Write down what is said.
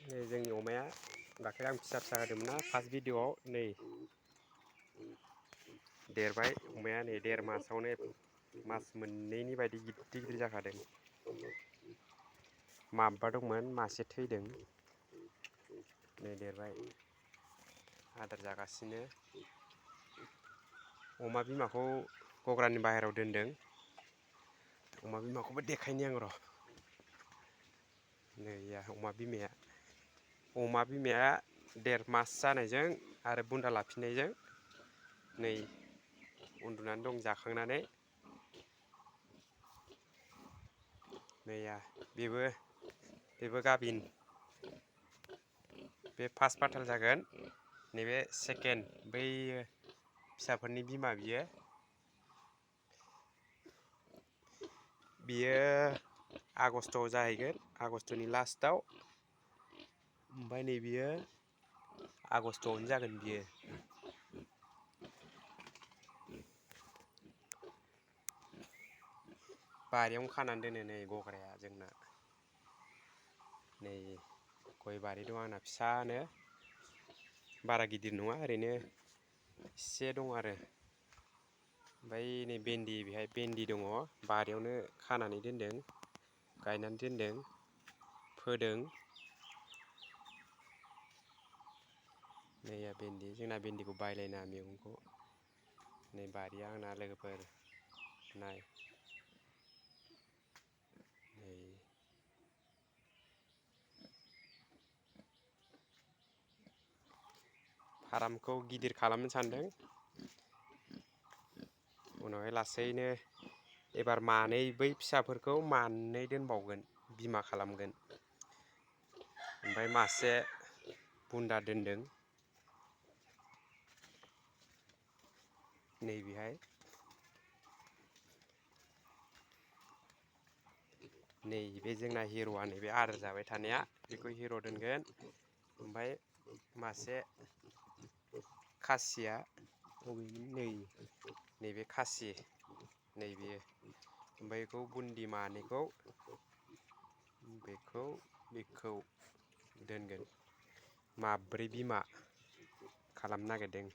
नै जोंनि अमाया दाख्लै आं फिसा होदोंमोन ना फार्स्ट भिडिअ'आव नै देरबाय अमाया नै 1.5 मासावनो मास मोननैनि बायदि गिदिर जाखादों। माबबा दंमोन मासे थैदों। नै देरबाय आदार जागासिनो। अमा बिमाखौ गग्रानि बाहेरायाव दोनदों। अमा बिमाखौबो देखायनि आं र'। नै अमा बिमाया 1.5 मास जानायजों आरो बुन्दा लाफिननायजों नै उन्दुनानै दं जाखांनानै। नैया बेबो गाबिन। बे फार्स्ट फाथाल जागोन। नैबे सेकेन्ड बै फिसाफोरनि बिमा बियो आगस्ट'आव जाहैगोन, आगस्ट'नि लास्टआव। ओमफ्राय नै बियो आगस्ट'आवनो जागोन बियो। बारियावनो खानानै दोनो नै गग्राया जोंना। नै गय बारि दं आंना फिसानो। बारा गिदिर नङा ओरैनो एसे दं आरो। ओमफ्राय नै बेहाय भेन्दि दङ बारियावनो खानानै दोनदों, गायनानै दोनदों, फोदों। नैया भेन्दि, जोंना भेन्दिखौ बायलायनाङा मैगंखौ। नै बारिया आंना लोगोफोर नाय। नै फार्मखौ गिदिर खालामनो सानदों। उनावहाय लासैनो एबार बै फिसाफोरखौ मानै दोनबावगोन, बिमा खालामगोन। ओमफ्राय मासे बुन्दा दोनदों। नै बेहाय नैबे जोंना हिर'आ नैबे आदार जाबाय थानाया बेखौ हिर' दोनगोन। ओमफ्राय मासे खासिया नैबे खासि नैबेयो। ओमफ्राय बेखौ बुन्दि मानैखौ बेखौ दोनगोन। माब्रै बिमा खालामनो नागिरदों।